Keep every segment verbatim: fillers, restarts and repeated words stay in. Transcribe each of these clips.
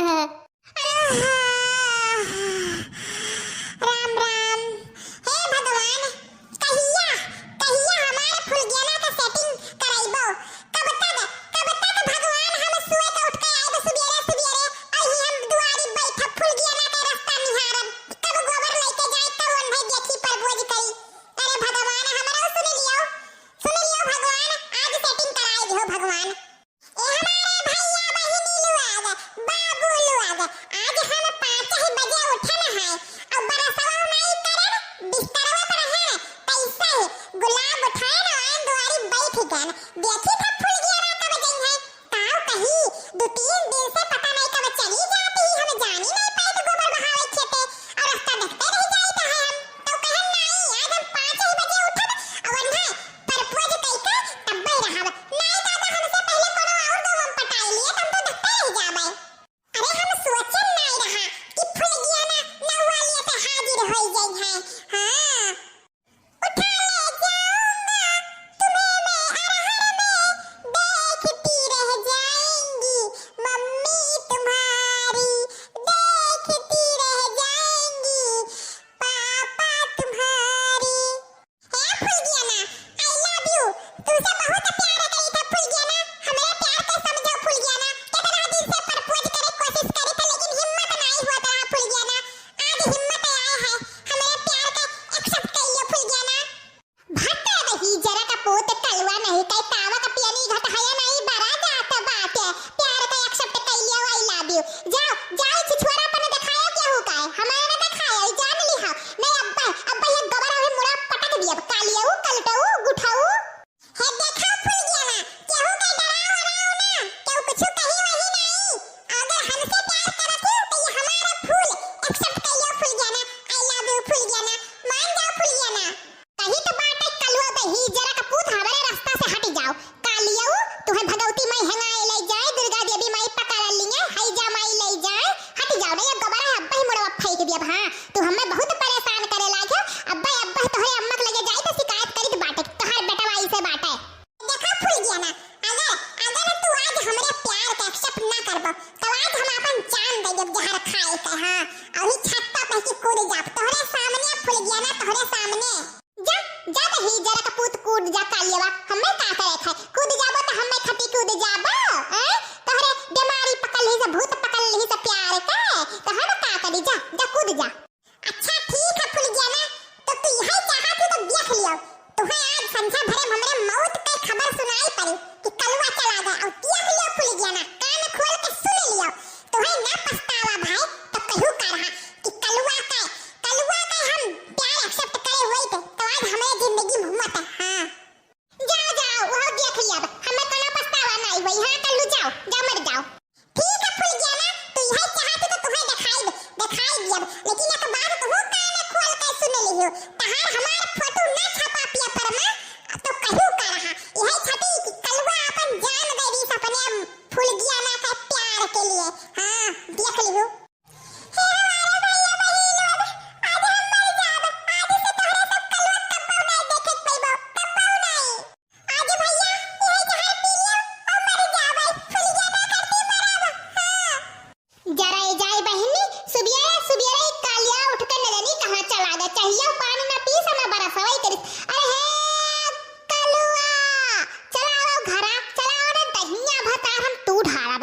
राम राम। हे भगवान, कहिया, कहिया हमार फुलगेना का setting करइबो? कब तक, कब तक भगवान हम सोए के उठ के आइब सुबेरे सुबेरे, और ही हम दुआरी बैठब फुलगेना के रास्ता निहारब? कब गोबर लेके जाए, कब ओन्हे देखी परपोज करी? अरे भगवान, हमरो सुन लियो, सुन लियो भगवान, आज setting कराए दियो भगवान। ए हमारे भैया बहिनी लोग, बाबू लोग, आज हम पाँच ही बजे उठन है और बरसवा नहीं करन, बिस्तरवा पर है, कैसे ही गुलाब उठाए न आए दुआरी बैठ गन। देखी था फुलगेना कब जइहैं, ताऊ कही दो तीन दिन से पता नहीं कब चली जाती, हम जानी नहीं पाए तो गोबर बहावे खेते और रास्ता देखते रह जाइत है हम। तो कहन नहीं, आज हम पाँच ही बजे उठब और ना परपोज कइके तब्बे रहब। नाई दादा, हमसे पहिले कोनो और दो हम पटाई लिए, त हम तो देखते रह जाबे। अरे, हम सोचन नाई रहा कि फुलगेना नौआ लिए से हाजिर होई जइहैं। हाँ। उठा ले जाऊंगा तुम्हें मैं अरहर में, देखती रह जाएंगी मम्मी तुम्हारी, देखती रह जाएंगी पापा तुम्हारी। हे फुलगेना, I love you। तुमसे बहुत प्यार करी था फुलगेना, हमरे प्यार के समझो फुलगेना। कितना दिन से परपोज करे कोशिश करे था, लेकिन हिम्मत नाई होत रहा फुलगेना। आज हिम्मत आए है, हमरे प्यार के accept कर लियो फुलगेना। भत्ते रही जरा का पूत कलुआ नहीं कई तावा का पियनी घट हया नहीं बरा जात बाटे। प्यार का accept कर लियो, I love you। जाओ, जाओ छिछोरा अपन दिखाया केहू का है, हमारे ना दिखाया, जान लिहा। नहीं अब्बा, अब्बा ये गोबर अभी मुड़ा पटक दिया। कालियाऊ, कलटाऊ, गुठाऊ। हे देखा फुलगेना, केहू के डराओ, डराओ ना, केहू कुछ कही वही नहीं। अगर हमसे प्यार करत हो तो ये हमारा फूल accept कर लो फुलगेना। I love you फुलगेना, मान जाओ फुलगेना। कही तो बाटे कलुआ दही जरा का पूत हमरे रास्ता से हट जाओ। कालियाऊ, तुहे भगवती माई हेंगाए ले जाए, दुर्गा देवी माई पकड़ लिए, हैजा माई ले जाए, हट जाओ, नहीं ये गोबरा है, अब्बा ही मुड़वा फेंक दिया। हाँ, तू हमें बहुत परेशान करे लागे, अब्बा, अब्बा तोहरे अम्मा के लगे जाए तो शिकायत करी तो बाटे, तोहार बेटवा ऐसे बाटे। देखा फुलगेना, अगर, अगर तू आज हमरे प्यार के accept ना करबो, तो आज हम अपन जान दे देब जहर खाए के, हाँ, और ही छत्ता पे की कूद जाब, तोहरे सामने फुलगेना, तोहरे सामने। जा, जा दही जरा का पूत कूद जा कालियावा, हमें का करे थे? कूद जाबो तो हमें खटी कूद जाबो, हैं? तोहरे बीमारी पकड़ ली से, भूत पकड़ ली से प्यार के, तो हम का करी? जा, जा कूद जा। अच्छा ठीक है फुलगेना, तो तू यही चाहत ही तो देख लियो, तुहे आज संझा भरे में हमरे मौत के खबर सुनाई पड़ी कि कलुआ चला गया, और देख लियो फुलगेना, कान खोल के सुन लियो, तुहे ना पछतावा भाई, तो कहू का रहा कि कलुआ के, कलुआ के हम प्यार accept करे होइत, तो आज हमरे जिंदगी में मत, हाँ। जाओ, जाओ, वह देख लिया, हमें कोनो पछतावा नहीं हुई, हाँ कल्लू जाओ, जा मर जाओ। ठीक है फुलगेना, तू यही चाहती तो तुहे दिखाई दे, दिखाई दिया, लेकिन एक बात तुहू कान खोल के सुन लियो, तहार हमार फोटो ना छपा paper में, तो कहू का रहा, यही छपी कि कलुआ अपन जान दे दी अपने फुलगेना के प्यार के लिए, हाँ, देख लियो। हे हमारे भैया बहिन लोग, आज हम मर जाब, आज से तोहरे सब कलुआ कब्बो नहीं देखे के पइबो, कब्बो नहीं। आज भैया, यही जहर पी लियो, और मर जाब, फुलगेना करती मरब, हाँ। जरा ए जाए बहिनी, सुबियरे, सुबियरे कालिया उठ के न जानी कहाँ चला गए, चाहिए पानी न पी, समय बरसवाई करिस। अरे हे कलुआ, चला आओ घरा, चला आओ ना दहिया भतार हम तू ढारब।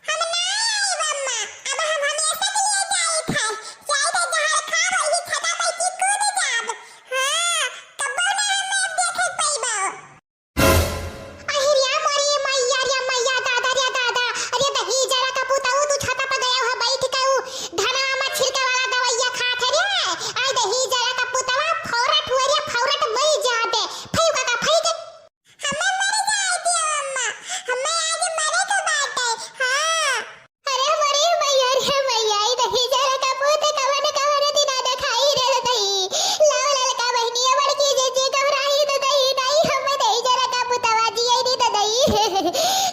हम ना आइब अम्मा, अब हम हमेशा के लिए जाइत है। जाइत है जहर खाब, वही छता पर की कूद जाब। हाँ, कब्बो ना हमें अब देखे पइबो। अहि रे मोरी मैया रे मैया, दादा रे दादा, अरे दही जरा का पुतऊ तू छता पर गया है बैठ के ऊ धनवा में छिड़के वाला दवैया खात है रे। आय दही जरा का पुतवा फौरट हुए रे, फौरट मरी जाबे। फैका का फैके। हमें मर जाए दियो अम्मा, हमें आज मरे के बाटे। हाँ। अरे मरे मैया रे मैया, ई दही जरा का पूत कवन कवन दिना देखाई रे दही। लाओ ललका बहिनिया बड़की जीजी घबराई तो दही, नहीं हमें दही जरा का पुतवा जिए दी तो दही।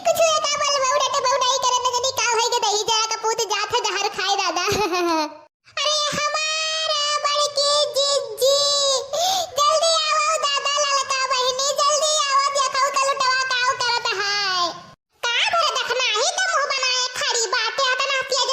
कुछ का बोल बहु डटे बहु नहीं करे न जनी का होई के दही जरा का पूत जात है जहर खाए दादा। अरे हमार बड़की जीजी, जल्दी आवो दादा, ललका बहिनी, जल्दी आवो, देखो तो लुटवा काऊ करत है। का भरे देखना ही तो मुंह बनाए खड़ी बाटे, अतना तेज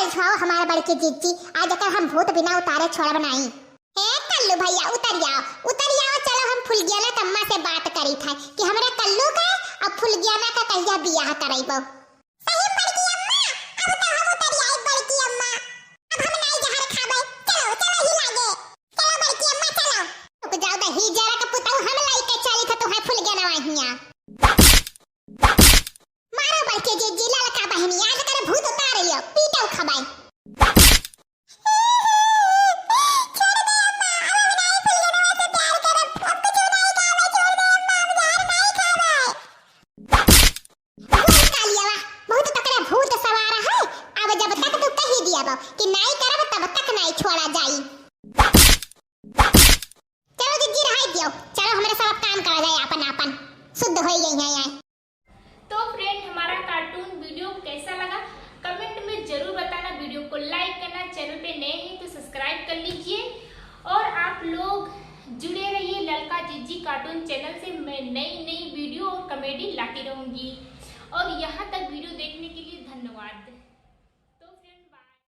चल छुआओ हमार बड़की जिज्जी, आज एकर हम भूत बिना उतारे छोड़ब नाई। ए कल्लू भैया, उतरि आओ, उतरि आओ, चलो हम फुलगियाना के अम्मा से बात करी था कि हमरा कल्लू का अब फुलगियाना का कहिया बियाह करैबो। सही बड़की अम्मा, अब तो हम उतरि आई बड़की अम्मा, अब हम नाई जहर खाबै, चलो, चलो ही लागे, चलो बड़की अम्मा, चलो। रुक जाओ, दही जरा के पुतऊ हम लइके चली था तुम्हें फुलगियाना वहिया। मारो बड़की जिज्जी, ललका बहिनी, आज करे भूत उतार लियो, पीटो खबै। छोड़ दे अम्मा, अब हम नाई फुलगनवा से प्यार करब, अब कुछ नाई खाबे, छोड़ दे अम्मा, हम जहर नाई खाबे। बोल कालियावा, बहुत तकड़े भूत सवार है, अब जब तक तू कही दिया बा कि नाई करब तब तक नाई छोड़ा जाई। चलो जिज्जी रहाई दियो, चलो हमरे सब काम करा जाए आपन आपन, शुद्ध हो गई है यहाँ। तो फ्रेंड, हमारा कार्टून वीडियो कैसा लगा कमेंट में जरूर बताना, वीडियो को लाइक करना, चैनल पे नए हैं तो सब्सक्राइब कर लीजिए और आप लोग जुड़े रहिए ललका जिज्जी कार्टून चैनल से। मैं नई नई वीडियो और कॉमेडी लाती रहूँगी और यहाँ तक वीडियो देखने के लिए धन्यवाद।